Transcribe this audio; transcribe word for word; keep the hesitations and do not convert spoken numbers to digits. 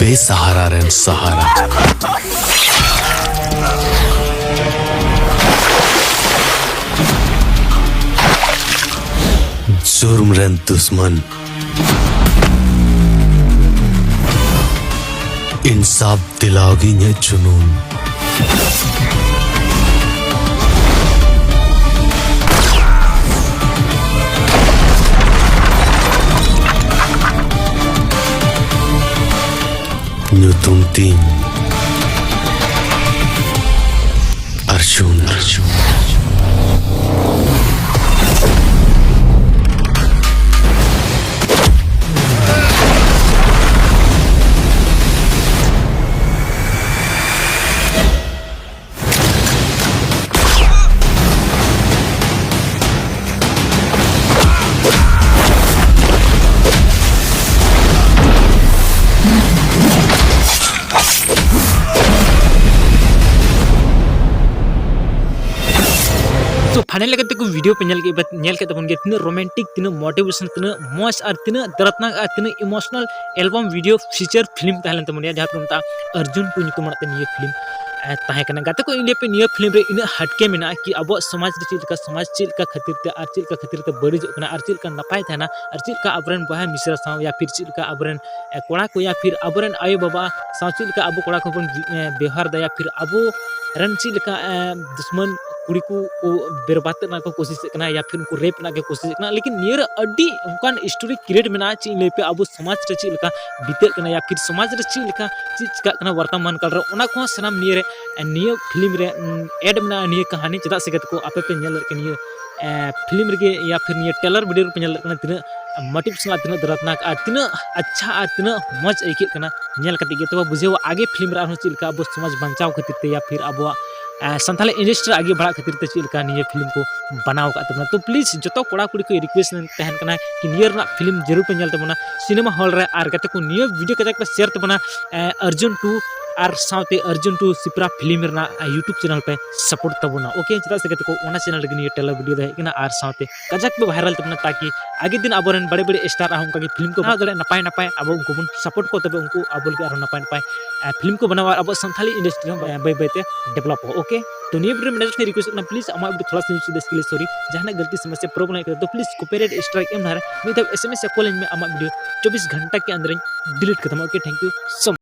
ᱵᱮᱥᱟᱦᱟᱨᱟ ᱨᱮᱱ ᱥᱟᱦᱟᱨᱟ᱾ ᱡᱩᱨᱢ ᱨᱮᱱ ᱫᱩᱥᱢᱟᱱ᱾ ᱤᱱᱥᱟᱯ ᱫᱤᱞᱟᱣ ᱜᱮ ᱤᱧᱟᱹᱜ ᱡᱩᱱᱩᱱ᱾ ᱧᱩᱛᱩᱢ ᱛᱤᱧ ᱟᱨᱡᱩᱱ᱾ So, final ᱞᱮᱠᱟᱛᱮ ᱠᱚ video ᱯᱮ ᱧᱮᱞ ᱠᱮᱫ, ᱧᱮᱞ ᱠᱮᱫ ᱛᱟᱵᱚᱱ ᱜᱮᱭᱟ, ᱛᱤᱱᱟᱹᱜ romantic, ᱛᱤᱱᱟᱹᱜ motivation, ᱛᱤᱱᱟᱹᱜ ᱢᱚᱡᱽ ᱟᱨ ᱛᱤᱱᱟᱹᱜ ᱫᱚᱨᱫᱽᱱᱟᱠ ᱟᱨ ᱛᱤᱱᱟᱹᱜ emotional album video feature film ᱛᱟᱦᱮᱸ ᱞᱮᱱ ᱛᱟᱵᱚᱱ ᱜᱮᱭᱟ, ᱡᱟᱦᱟᱸ ᱠᱚ ᱢᱮᱛᱟᱜᱼᱟ ᱟᱨᱡᱩᱱ ᱴᱩ ᱧᱩᱛᱩᱢ ᱟᱱᱟᱜ ᱛᱮ ᱱᱤᱭᱟᱹ film ᱮ, ᱛᱟᱦᱮᱸ ᱠᱟᱱᱟ᱾ ᱜᱟᱛᱮ ᱠᱚ, ᱤᱧ ᱞᱟᱹᱭ ᱯᱮ, ᱱᱤᱭᱟᱹ film ᱨᱮ ᱤᱱᱟᱹᱜ ᱦᱟᱹᱴᱠᱮ ᱢᱮᱱᱟᱜᱼᱟ ᱠᱤ ᱟᱵᱚᱣᱟᱜ ᱥᱚᱢᱟᱡᱽ ᱨᱮ ᱪᱮᱫ ᱞᱮᱠᱟ, ᱥᱚᱢᱟᱡᱽ ᱪᱮᱫ ᱞᱮᱠᱟ ᱠᱷᱟᱹᱛᱤᱨ ᱛᱮ ᱟᱨ ᱪᱮᱫ ᱞᱮᱠᱟ ᱠᱷᱟᱹᱛᱤᱨ ᱛᱮ ᱵᱟᱹᱲᱤᱡᱚᱜ ᱠᱟᱱᱟ ᱟᱨ ᱪᱮᱫ ᱞᱮᱠᱟ ᱱᱟᱯᱟᱭ ᱛᱟᱦᱮᱱᱟ ᱟᱨ ᱪᱮᱫ ᱞᱮᱠᱟ ᱟᱵᱚᱨᱮᱱ ᱵᱚᱭᱦᱟ ᱢᱤᱥᱨᱟ ᱥᱟᱶ ᱭᱟ ᱯᱷᱤᱨ ᱪᱮᱫ ᱞᱮᱠᱟ ᱟᱵᱚᱨᱮᱱ, ᱮ, ᱠᱚᱲᱟ ᱠᱚ ᱭᱟ ᱯᱷᱤᱨ ᱟᱵᱚᱨᱮᱱ ᱟᱭᱳ ᱵᱟᱵᱟ ᱥᱟᱶ ᱪᱮᱫ ᱞᱮᱠᱟ ᱟᱵᱚ ᱠᱚᱲᱟ ᱠᱚᱵᱚᱱ, ᱮ, ᱵᱮᱣᱦᱟᱨ ᱫᱟ ᱭᱟ ᱯᱷᱤᱨ ᱟᱵᱚ ᱨᱮᱱ ᱪᱮᱫ ᱞᱮᱠᱟ, ᱮ, ᱫᱩᱥᱢᱟᱱ ᱠᱩᱲᱤ ᱠᱚ, ᱠᱚ ᱵᱮᱨᱵᱟᱫ ᱨᱮᱱᱟᱜ ᱠᱚ ᱠᱳᱥᱤᱥᱮᱫ ᱠᱟᱱᱟ ᱭᱟ ᱯᱷᱤᱨ ᱩᱱᱠᱩ rape ᱨᱮᱱᱟᱜ ᱠᱚ ᱠᱳᱥᱤᱥᱮᱫ ᱠᱟᱱᱟ᱾ ᱞᱮᱠᱤᱱ ᱱᱤᱭᱟᱹ ᱨᱮ ᱟᱹᱰᱤ ᱚᱱᱠᱟᱱ story create ᱢᱮᱱᱟᱜᱼᱟ, ᱪᱮᱫ ᱤᱧ ᱞᱟᱹᱭ ᱯᱮ, ᱟᱵᱚ ᱥᱚᱢᱟᱡᱽ ᱨᱮ ᱪᱮᱫ ᱞᱮᱠᱟ ᱵᱤᱛᱟᱹᱜ ᱠᱟᱱᱟ ᱭᱟ ᱯᱷᱤᱨ ᱥᱚᱢᱟᱡᱽ ᱨᱮ ᱪᱮᱫ ᱞᱮᱠᱟ ᱪᱮᱫ ᱪᱤᱠᱟᱹᱜ ᱠᱟᱱᱟ ᱵᱚᱨᱛᱚᱢᱟᱱ ᱠᱟᱞ ᱨᱮ, ᱚᱱᱟ ᱠᱚᱦᱚᱸ ᱥᱟᱱᱟᱢ ᱱᱤᱭᱟᱹ ᱨᱮ, ᱱᱤᱭᱟᱹ film ᱨᱮ, ᱩᱢ, add ᱢᱮᱱᱟᱜᱼᱟ ᱱᱤᱭᱟᱹ ᱠᱟᱹᱦᱱᱤ᱾ ᱪᱮᱫᱟᱜ ᱥᱮ ᱜᱟᱛᱮ ᱠᱚ, ᱟᱯᱮ ᱯᱮ ᱧᱮᱞ ᱫᱟᱲᱮᱭᱟᱜ ᱠᱟᱱᱟ ᱱᱤᱭᱟᱹ, ᱮ, film ᱨᱮᱜᱮ ᱭᱟ ᱯᱷᱤᱨ ᱱᱤᱭᱟᱹ trailer video ᱨᱮᱯᱮ ᱧᱮᱞ ᱫᱟᱲᱮᱭᱟᱜ ᱠᱟᱱᱟ ᱛᱤᱱᱟᱹᱜ motivation ᱟᱨ ᱛᱤᱱᱟᱹᱜ ᱫᱚᱨᱫᱽᱱᱟᱠ ᱟᱨ ᱛᱤᱱᱟᱹᱜ ᱟᱪᱪᱷᱟ ᱟᱨ ᱛᱤᱱᱟᱹᱜ ᱢᱚᱡᱽ ᱟᱹᱭᱠᱟᱹᱜ ᱠᱟᱱᱟ ᱧᱮᱞ ᱠᱟᱛᱮ ᱜᱮ᱾ ᱛᱚᱵᱮ ᱵᱩᱡᱷᱟᱹᱣᱟ ᱟᱜᱮ film ᱨᱮ ᱟᱨᱦᱚᱸ ᱪᱮᱫ ᱞᱮᱠᱟ ᱟᱵᱚ ᱥᱚᱢᱟᱡᱽ ᱵᱟᱧᱪᱟᱣ ᱠᱷᱟᱹᱛᱤᱨ ᱛᱮ ᱭᱟ ᱯᱷᱤᱨ ᱟᱵᱚᱣᱟᱜ, ᱮ, ᱥᱟᱱᱛᱟᱲᱤ industry ᱟᱜᱮ ᱵᱟᱲᱦᱟᱜ ᱠᱷᱟᱹᱛᱤᱨ ᱛᱮ ᱪᱮᱫ ᱞᱮᱠᱟ ᱱᱤᱭᱟᱹ film ᱠᱚ ᱵᱮᱱᱟᱣ ᱟᱠᱟᱫ ᱛᱟᱵᱚᱱᱟ᱾ ᱛᱚ please ᱡᱚᱛᱚ ᱠᱚᱲᱟ ᱠᱩᱲᱤ ᱠᱚ request ᱛᱟᱦᱮᱱ ᱠᱟᱱᱟ ᱠᱤ ᱱᱤᱭᱟᱹ ᱨᱮᱱᱟᱜ film ᱡᱟᱹᱨᱩᱲ ᱯᱮ ᱧᱮᱞ ᱛᱟᱵᱚᱱᱟ cinema hall ᱨᱮ᱾ ᱟᱨ ᱜᱟᱛᱮ ᱠᱚ, ᱱᱤᱭᱟᱹ video ᱠᱟᱡᱟᱠ ᱯᱮ share ᱛᱟᱵᱚᱱᱟ, ᱮ, ᱟᱨᱡᱩᱱ ᱴᱩ ᱟᱨ ᱥᱟᱶᱛᱮ ᱟᱨᱡᱩᱱ ᱴᱩ ᱥᱤᱯᱨᱟ ᱯᱷᱤᱞᱢ ᱨᱮᱱᱟᱜ YouTube ᱪᱮᱱᱮᱞ ᱯᱮ ᱥᱟᱯᱳᱨᱴ ᱛᱟᱵᱚᱱᱟ, ᱳᱠᱮ? ᱪᱮᱫᱟᱜ ᱥᱮ ᱜᱟᱛᱮ ᱠᱚ, ᱚᱱᱟ ᱪᱮᱱᱮᱞ ᱨᱮᱜᱮ ᱱᱤᱭᱟᱹ ᱴᱨᱮᱞᱟᱨ ᱵᱷᱤᱰᱤᱭᱳ ᱫᱚ ᱦᱮᱡ ᱠᱟᱱᱟ ᱟᱨ ᱥᱟᱶᱛᱮ ᱠᱟᱡᱟᱠ ᱯᱮ ᱵᱷᱟᱭᱨᱟᱞ ᱛᱟᱵᱚᱱᱟ, ᱛᱟᱠᱤ ᱟᱜᱮ ᱫᱤᱱ ᱟᱵᱚᱨᱮᱱ ᱵᱟᱲᱮ ᱵᱟᱲᱮ ᱥᱴᱟᱨ ᱟᱨᱦᱚᱸ ᱚᱱᱠᱟᱜᱮ ᱯᱷᱤᱞᱢ ᱠᱚ ᱵᱮᱱᱟᱣ ᱫᱟᱲᱮᱭᱟᱜᱼᱟ ᱱᱟᱯᱟᱭ ᱱᱟᱯᱟᱭ, ᱟᱵᱚ ᱩᱱᱠᱩ ᱵᱚᱱ ᱥᱟᱯᱳᱨᱴ ᱠᱚ, ᱛᱚᱵᱮ ᱩᱱᱠᱩ ᱟᱵᱚ ᱞᱟᱹᱜᱤᱫ ᱟᱨᱦᱚᱸ ᱱᱟᱯᱟᱭ ᱱᱟᱯᱟᱭ ᱯᱷᱤᱞᱢ ᱠᱚ ᱵᱮᱱᱟᱣᱟ ᱟᱨ ᱟᱵᱚᱣᱟᱜ ᱥᱟᱱᱛᱟᱲᱤ ᱤᱱᱰᱟᱥᱴᱨᱤ ᱦᱚᱸ ᱵᱟᱹᱭ ᱵᱟᱹᱭ ᱛᱮ ᱰᱮᱵᱷᱞᱚᱯᱚᱜᱼᱟ, ᱳᱠᱮ? ᱛᱚ ᱱᱤᱭᱟᱹ ᱵᱷᱤᱰᱤᱭᱳ ᱢᱮᱱᱟᱜ ᱞᱮᱠᱷᱟᱱ ᱨᱤᱠᱩᱭᱮᱥᱴ ᱠᱟᱱᱟ, ᱯᱞᱤᱡ ᱟᱢᱟᱜ ᱵᱷᱤᱰᱤᱭᱳ ᱛᱷᱚᱲᱟ ᱥᱟ ᱧᱩᱛᱩᱢ ᱥᱚᱨᱤ, ᱡᱟᱦᱟᱱᱟᱜ ᱜᱟᱞᱛᱤ ᱥᱚᱢᱚᱥᱥᱟ ᱯᱨᱚᱵᱞᱮᱢ ᱦᱮᱡ ᱠᱟᱛᱮ, ᱛᱚ ᱯᱞᱤᱡ ᱠᱚᱯᱤᱨᱟᱭᱤᱴ ᱥᱴᱨᱟᱭᱤᱠ ᱮᱢ ᱱᱟᱨᱮ ᱢᱤᱫ ᱫᱷᱟᱣ ᱮᱥ ᱮᱢ ᱮᱥ ᱭᱟ ᱠᱚᱞ ᱟᱹᱧ ᱢᱮ, ᱟᱢᱟᱜ ᱵᱷᱤᱰᱤᱭᱳ ᱪᱚᱵᱵᱤᱥ ᱜᱷᱚᱱᱴᱟ ᱠᱮ ᱟᱱᱫᱟᱨ ᱤᱧ ᱰᱤᱞᱤᱴ ᱠᱟᱛᱟᱢᱟ, okay? Thank you so much.